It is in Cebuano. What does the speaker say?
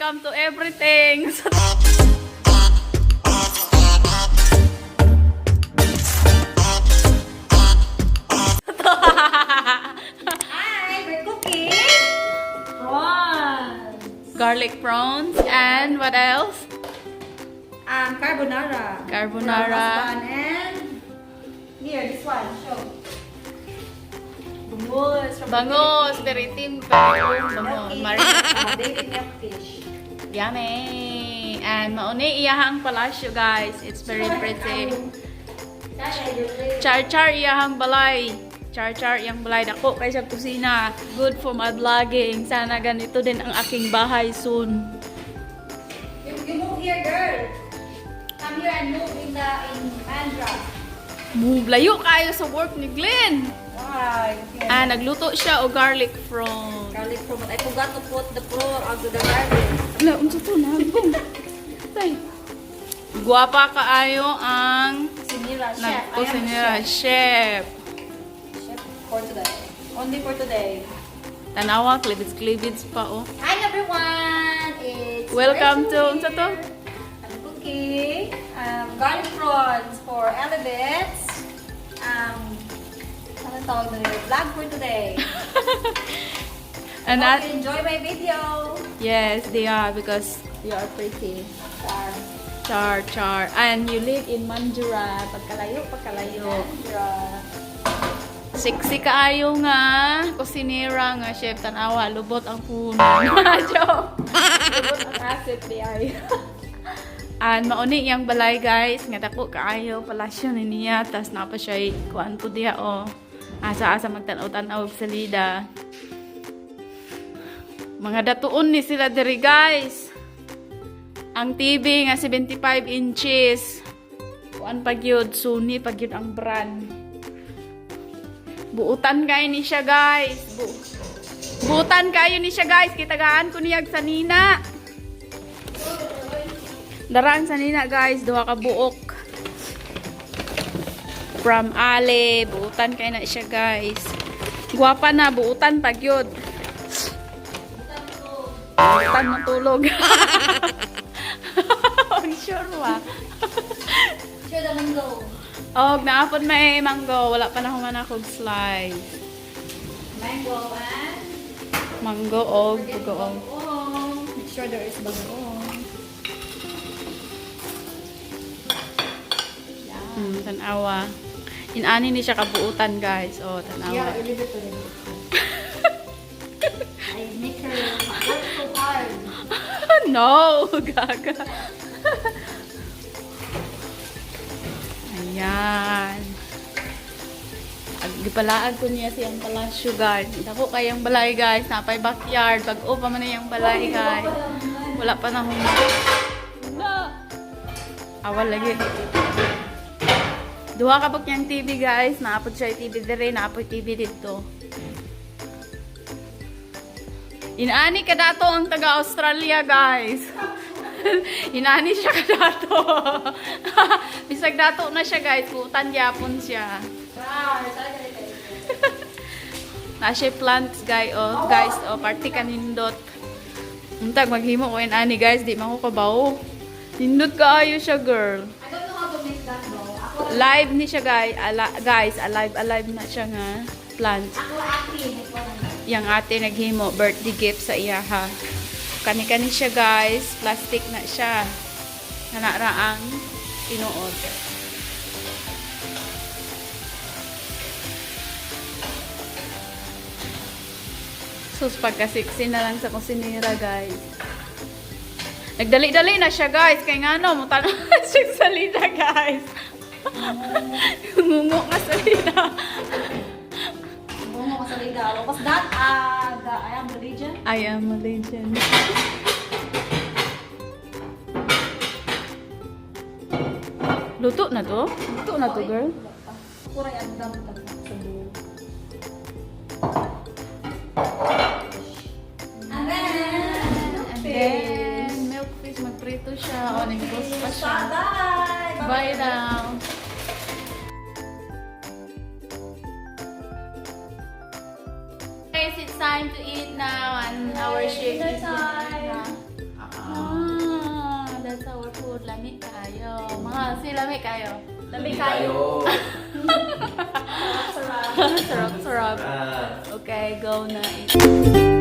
Welcome to everything. Hi, we're cooking prawns. Garlic prawns and what else? Carbonara. Carbonara. For husband and here, this one, show. Bangus from Bangus, peritim, bangus, Milky, baby milkfish. Yummy! And mauni iyahang palasyo, guys. It's very pretty. Char-char iyahang balay. Char-char iyang balay. Dako kay sa kusina. Good for my vlogging. Sana ganito din ang aking bahay soon. You move here, girl. Come here and move in Mandra. Move. Layo kayo sa work ni Glenn. Why? Ah, nagluto siya o garlic prawn. Garlic prawn. I forgot to put the prawn onto the garlic. Ala, unsa to na? Tay. Guwapa kaayo ang Sinira, chef. I am a nagkusinira chef. Chef for today. Only for today. Tanawa, klibits klibits pa oh. Hi everyone! It's Welcome to Rachel unsa to? here. I'm cooking garlic prawns for Elevits. Ano tawag na nila? Vlog for today. And Hope that, you enjoy my video. Yes, they are because you are pretty. Char. Char, char. And you live in Mandurah. Pagkalayo, pagkalayo. Mandurah. Sexy kaayo nga. Kusinera nga, chef. Tanawa, lubot ang puno. Joke. Lubot ang asset di ay. And mauni iyang balay, guys. Nga dako kaayo palasyo ni niya. Tas napa siya kuan po diha oh. Asa-asa magtan-aw-tan-aw og salida. Mga datuon ni sila diri, guys. Ang TV nga 75 inches. Kuan pa gyud, Sony pa gyud ang brand. Buutan kayo ni siya, guys. Buutan kayo ni siya, guys. Kitagaan ko niyag sa nina. Daraan sa nina, guys. Duha ka buok. From Ale. Buutan kayo na siya, guys. Guwapa na. Buutan pag yun. Buutan matulog. Ang sure wa. Sure the mango. Og naapon may mango. Wala pa na human akong slice. Mango and Mango og bugoong. bagoong. Make sure there is bagoong. Tanawa. Inani ni siya kabuutan, guys. Oh, tanawa. Yeah, I leave it to him. I make her work so hard. No, gaga. Ayan. Gipalaag ko niya siyang palasyo, guys. Dako kayang balay, guys. Napay backyard. Bag-o pa man na iyang balay, guys. Wala pa na huma. No. Awal lagi. Duha ka pag niyang TV, guys. Naapod siya yung TV dire, naapod TV dito. Inaani ka dato ang taga Australia, guys. Inaani siya ka dato. Bisag dato na siya, guys. Putan gyapon siya. Wow, talaga rin. Na siya plants, guys. Oh, guys, oh, party kanindot. Untag maghimo ko inani, guys, di man ko kabawo. Nindot kaayo siya, girl. I don't know how to make that though. Ako, Live ni siya, guys. Guys, alive alive na siya nga plants. ako ate. Ikaw lang. Yang ate naghimo birthday gift sa iya ha. Kani-kani siya, guys, plastic na siya. Kana ra ang tinuod. Sus, pagka-sexy na lang sa kusinira, guys. Nagdali-dali na siya, guys. Kaya nga no, mutan siya salita, guys. Ngungo nga salita. Bungo ko sa liga. What was that? The I Am Religion? I am a legend. Luto na to? Luto na to, girl? Kuray ang dam sa buo. And then, And then, milkfish, magprito siya. O, nag-roast pa siya. Bye! Bye now. Guys, it's time to eat now and our Yay, chef dinner is time. Ah. is our food. Lami kaayo. Mahal, si lami kaayo. Lami kaayo. Sarap, sarap. Ah. Okay, go na.